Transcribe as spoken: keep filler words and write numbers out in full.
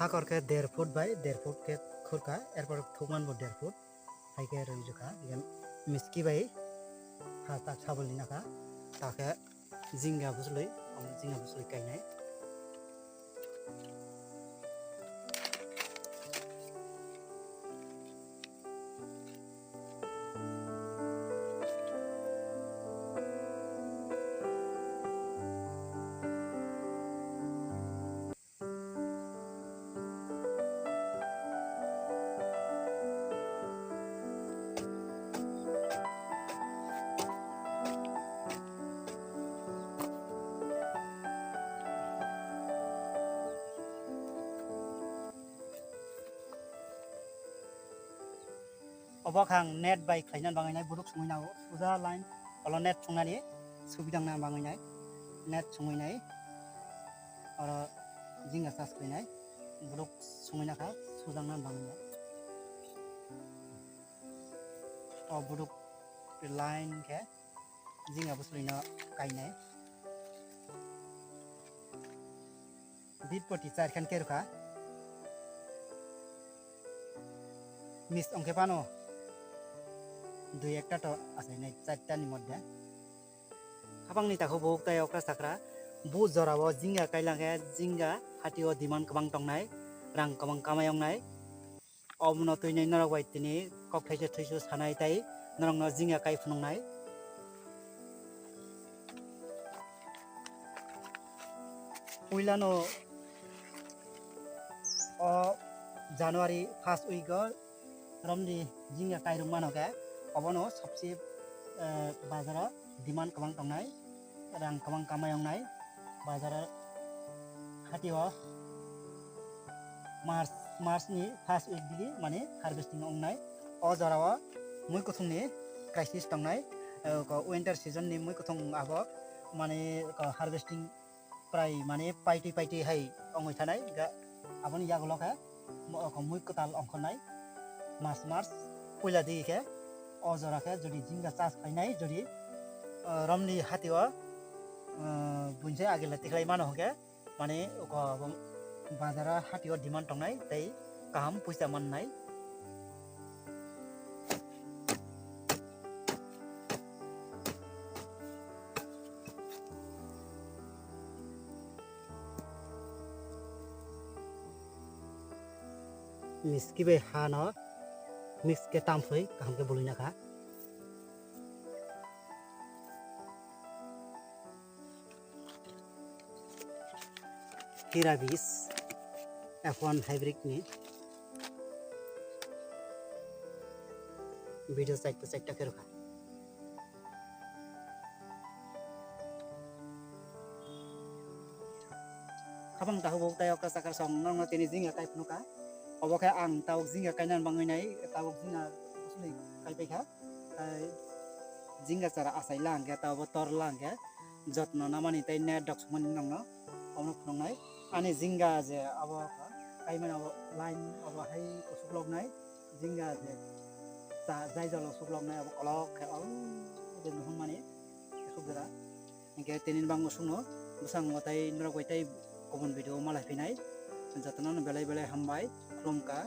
Hakor khe der foot bai der foot khe khurkha, erpor thukman bo der foot hai khe rwjwkha. Miski bai ha tak sabul ni naka, ta khe jinga bwswlwi, omo jinga bwswlwi kainai. Obo khe ang net bai khlaina bagwi nai, buduk sungwi nai, suja line olo net sungnani subidang na bagwi nai, net sungwi nai, oro jinga chas khlainai, buduk sungwi nakha sujang na bagwi nai. O buduk line khe jinga bwswlwino kainai. Bit poti char khan kerokha. Miss ongkhe phano dui ekta to achainai, charta ni moddhe. Habangni takhuk bukhuk tei okra chakra. Bu jorao jinga kailangkhe jinga hatio demand kwbang tongnai, rang kwbang kamai ongnai. Obono twi norok bai tini kok thaisa twisu sanai tei norokno jinga kai phunuknai. Puilano o January first week o romni jinga kairok mano khe obono sabse, eh, bazaro demand kwbang tongnai, rang kwbang kamai ongnai bazaro. Hatio March, March ni first week digi mane harvesting ongnai. O jorao mui kuthung ni crisis tongnai, eh, ko winter season ni mui kuthung abo mane ko harvesting prai mane paiti paiti hai ongoi thanai ga aboni yagulo khe mo-, ko mui kwtal ongkhornai March, March puila digi khe o jora khe jodi jinga chas khainai jodi, eh, romni hatio, eh, buinse agila tikhlai mano hwnkhe mane oko bazaro hatio demand tongnai tei kaham puisa mannai. Miski bai hano mix khe tamsoi kaham khe bului nakha. Hira bis F one hybrid ni video side to side ta khe rwkha. Khabang takhuk bukhuk tei okra chakra song norokno tini jinga kai phunukha. Obo khe ang tabuk jinga kainani bangwi nai, tabuk jinga bwswlwi kai paikha. Tei jinga chara achai la hwnkhe, tabuk tor la hwnkhe, jotno namani tei net rok sumani nokno omono phunuknai. Ani jinga je abo kaimani abo line abo hai kusukloknai. Jinga je cha jai jalo sukloknai abo kolok khe o je nuhung mani sukjora. Hinkhe tini bangma sukno bwskango tei norok bai tei kubun video malai phinai. Jotono no belai belai hambai khulumkha.